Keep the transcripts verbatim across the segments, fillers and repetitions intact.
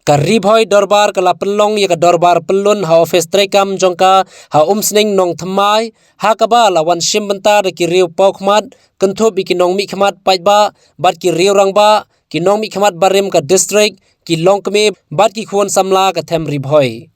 Ka Ri Bhoi Dorbar ka la pynlong ïa ka dorbar pynlun ha office treikam jong ka ha Umsning Nongthymmai, ha kaba la wan shim bynta da ki riew paw khmat, kynthup ïa ki nongmihkhmat paidbah bad ki riew rangbah, ki nongmihkhmat barim ka district, ki longkmie bad ki khun samla ka them Ri Bhoi.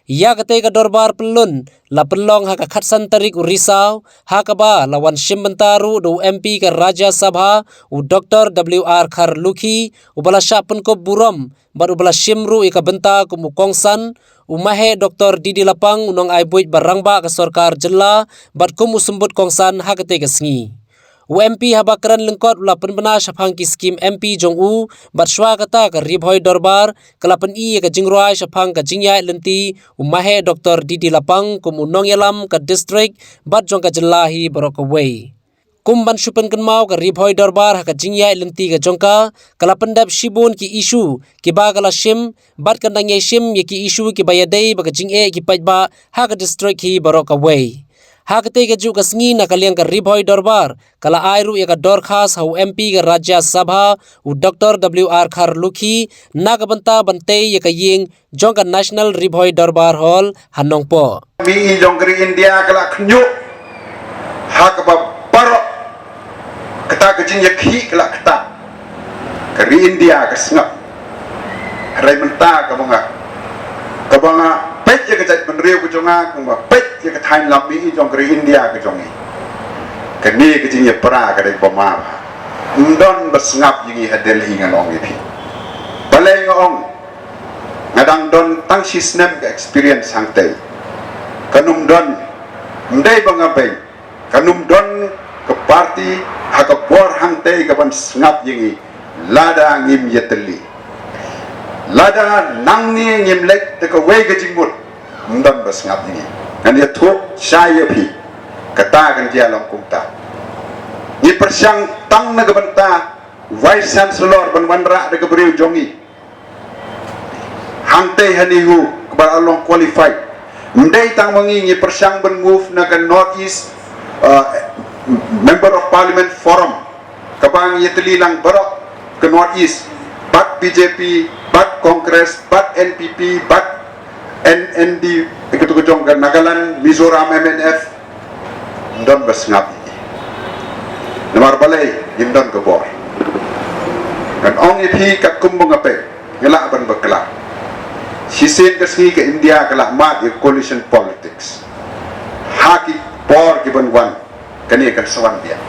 Ïa katei ka dorbar pynlun la pynlong ha ka khatsan tarik u Risaw, ha kaba la wan shim bynta ruh da u M P ka Rajya Sabha, u Doctor W R Kharlukhi, uba la shah pynkup burom bad uba la shim ruh ïa ka bynta kum u kongsan, u Maheh Doctor D D Lapang, u nongai buit ba rangbah ka sorkar jylla, bad kum u symbud kongsan ha katei ka sngi. U M P haba kren lyngkot u la pynbna shaphang ki skim M P jong u, bad shuwa kata ka Ri Bhoi Dorbar ka la pyni ïa ka jingrwai shaphang ka jingïaid lynti u Maheh Doctor D D Lapang kum u nongïalam ka district bad jong ka jylla hi baroh kawei. Kum ban shu pynkynmaw, ka Ri Bhoi Dorbar ha ka jingïaid lynti ka jong ka, ka la pyndep shibun ki issue kiba ka la shim, bad kan dang ïai shim ïa ki issue kiba ïadei bad ka jingeh ki paidbah ha ka district hi baroh kawei. Ha katei ka juh ka sngi, na ka liang ka Ri Bhoi Dorbar ka la ai ruh ïa ka dorkhas ha u M P ka Rajya Sabha, u Doctor W R Kharlukhi, na ka bynta ban tei ïa ka ïing jong ka National Ri Bhoi Dorbar Hall ha Nongpoh. Mih jong ka ri India ka la khynñiuh ha kaba baroh kata ka jingïakhih ka la ktah. Ka ri India ka sngap. Hynrei mynta kaba nga, kaba nga peit ïa ka jaitbynriew ka jong nga, kaba peit ïa ka thaiñ lam mih jong ka ri India ka jong ngi, kane ka jingïapra ka dei ba ma bha. Ym don ba sngap ïa ngi ha Delhi, ngan ong ïa phi. Balei nga ong? Nga dang don tang shisnem ka experience hangtei. Kan ym don, ym dei ba nga beiñ, kan ym don ka party ha ka bor hangtei ka ban sngap ïa ngi lada ngim ïatylli. Lada nangne ngim leit da kawei ka jingmut, ym don ba sngap ïa ngi. Ngan ïathuh shai ïa phi, kata kan jia long kumta. Ngi pyrshang tang na ka bynta Vice Chancellor ban wanrah da ka briew jong ngi. Hangtei ha NEHU kaba la long qualified. Ym dei tang ma ngi, ngi pyrshang ban move na ka North East, uh, Member of Parliament Forum, kaba ngi ïatylli lang baroh ka North East, bad B J P, bad Congress, bad N P P, bad N N D, ïa katu ka jong ka Nagaland, Mizoram, M N F. Ym don ba sngap ïa ngi. Namar balei? Ngim don ka bor. Ngan ong ïa phi katkum ba nga peit, nga lah ban bakla. Shisien ka sngi ka India ka la mad ïa coalition politics. Ha ki por ki ban wan, kane kan sa wan biang.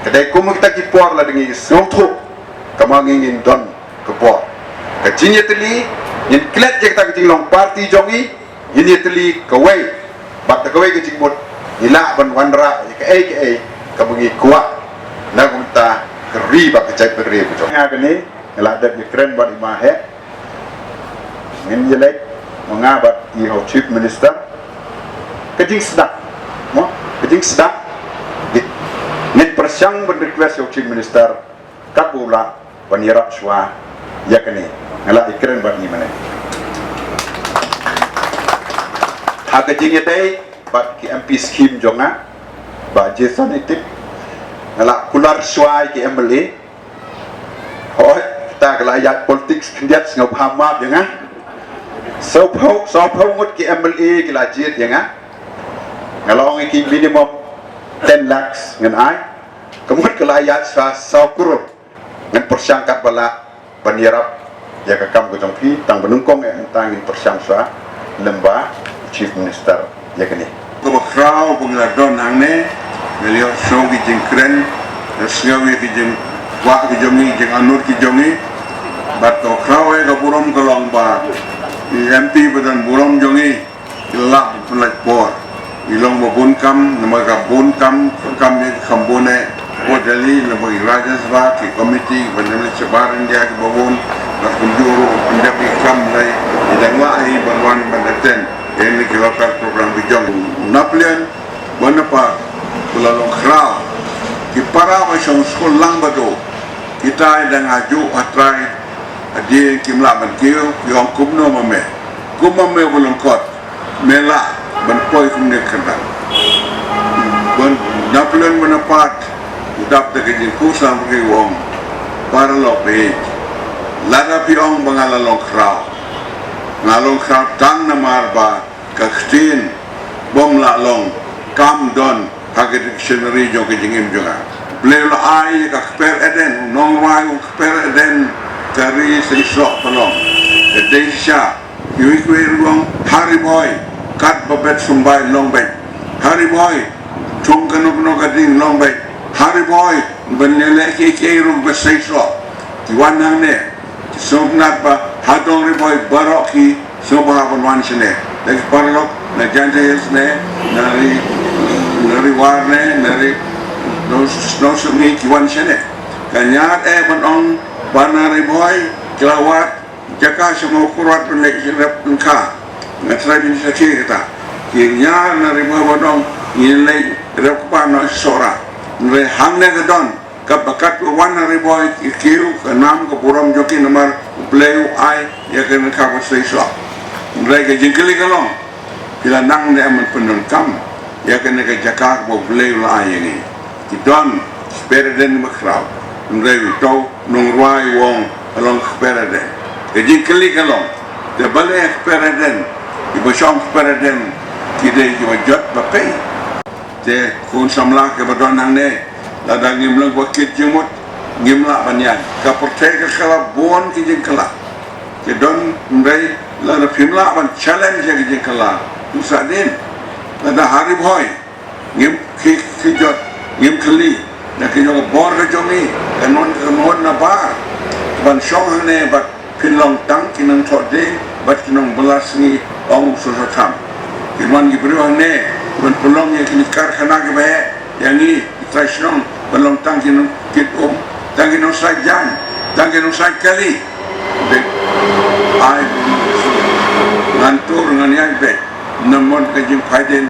Ka dei kum kita ki por lada ngi sngewthuh, kaba ngi ngin don ka bor. Ka jingïatylli, ngin klet ïa kata ka jinglong party jong ngi, ngin ïatylli kawei bad da kawei ka jingmut, ngi lah ban wanrah ïa kaei kaei kaba ngi kwah na ka bynta ka ri bad ka jaitbynriew ka jong ngi. Nga kane, nga la dep ïakren bad i Maheh. Ngin ïaleit ma nga bad i ha u Chief Minister. Ka jingsdang, mo, ka jingsdang. Ngin pyrshang ban request ïa u Chief Minister katba u lah ban ïarap shuwa ïa kane. Nga la ïakren bad ngi mynne. Ha ka jingïadei bad ki M P scheme jong nga, Bah Jason Itip, nga la kular shuwa ïa ki M L A. Hooid, kata ka la ïaid politics khyndiat, sngewbha map ïa nga. Sawphew, sawphew ngut ki M L A ki la jied ïa nga. Nga la ong ïa ki minimum ten lakhs ngan ai. Ka mut ka la ïaid sha saw klur. Ngan pyrshang katba lah ban ïarap ïa ka kam ka jong phi, tang ba nyngkong eh mynta ngin pyrshang shuwa lem bad Chief Minister ïa kane. Kaba khraw ba ngi la don hangne, ngi la ïohsngew ki jingkren, la sngew ïa ki jingkwah ki jong ngi, jingangnud ki jong ngi. Bad kaba khraw eh ka burom ka long ba i M P ba don burom jong ngi, ki la lah ban pynlait por. I long ba bun kam, namar ka bun kam, kam ïa ka kam bun eh. Ko Delhi, namar i Rajya Sabha, ki committee, ban ym leit shabar India kiba bun, bad kumjuh ruh pyndep ïa ka kam, lei i dang lah hi ban wan ban attend ïa kine ki local program ki jong. Napoleon Bonaparte, u la long khraw. Ki para ba shong skul lang bad u, kita i dang ha juh ha trai, hadien kim lah ban kiew, ki ong kumno ma me. Kum ma me ba lyngkot, me lah ban poi kumne kyrdan. Bon, Napoleon Bonaparte u dap da ka jingkhuslai ba ki ong, paralok ba ïeit. Lada phi ong ba nga la long khraw, nga long khraw tang namar ba ka ktien bym lah long kam don ha ka dictionary jong ka jingim jong nga. Blei u la ai ïa ka kper Eden, u nongrwai u kper Eden, ka ri seisoh ba long. Ka dei shisha, iwei iwei ruh ong ha Ri Bhoi, kat ba bet sumbai long beit. Ha Ri Bhoi, chung kano kano ka ding long beit. Ha Ri Bhoi, ban leh leh kiei kiei ruh ba seisoh. Ki wan hangne, ki sngewtynnat ba ha dong Ri Bhoi baroh ki sngewbha ban wan shane. Da ki paralok na Jaintia Hills ne, na Ri, na Ri War ne, na Ri Nong, Nongsyngi ki wan shane. Ka ñiar eh ban ong ba na Ri Bhoi ki la wad jaka sha Mawkyrwat ban leit rep lyngkha. Nga trai ban sakhi kata. Ki ñiar na Ri Bhoi ban ong ngin leit rep kpa na Sohra. Hynrei hangne ka don kaba kat ba wan na Ri Bhoi ki kiew ka nam ka burom jong ki namar U Blei u ai ïa kane ka ba seisoh. Hynrei ka jingkylli ka long, phi la nang ne em ban pyndonkam ïa kane ka jaka kaba U Blei u la ai ïa ngi? Ki don ki kper Eden ba khraw. Hynrei uto u nongrwai u ong ka long kper Eden. Ka jingkylli ka long, te balei kper Eden, kiba shong kper Eden ki dei kiba jot ba pei? Te khun samla kiba don hangne, lada ngim long ba kit jingmut, ngim lah ban ïaid. Ka pyrthei ka la bun ki jingkylla. Ki don, hynrei lada phim lah ban challenge ïa ki jingkylla, u sah dien. Lada ha Ri Bhoi ngim ki, ki jot, ngim kylli na ki jong ka bor ka jong ngi, kan wan, kan wan na bar ban shong hangne bad phin long tang ki nongthoh dieng bad ki nongbylla sngi, ong u Soso Tham. Kin wan ki briew hangne ban pynlong ïa kine ki karkhana kiba heh ïa ngi ki trai shnong, ban long tang ki nongkit um, tang ki nongsaid jaiñ, tang ki nongsaid kali. Dei, ai, ngan tur ngan ïaid beit namar ka jingphaidien.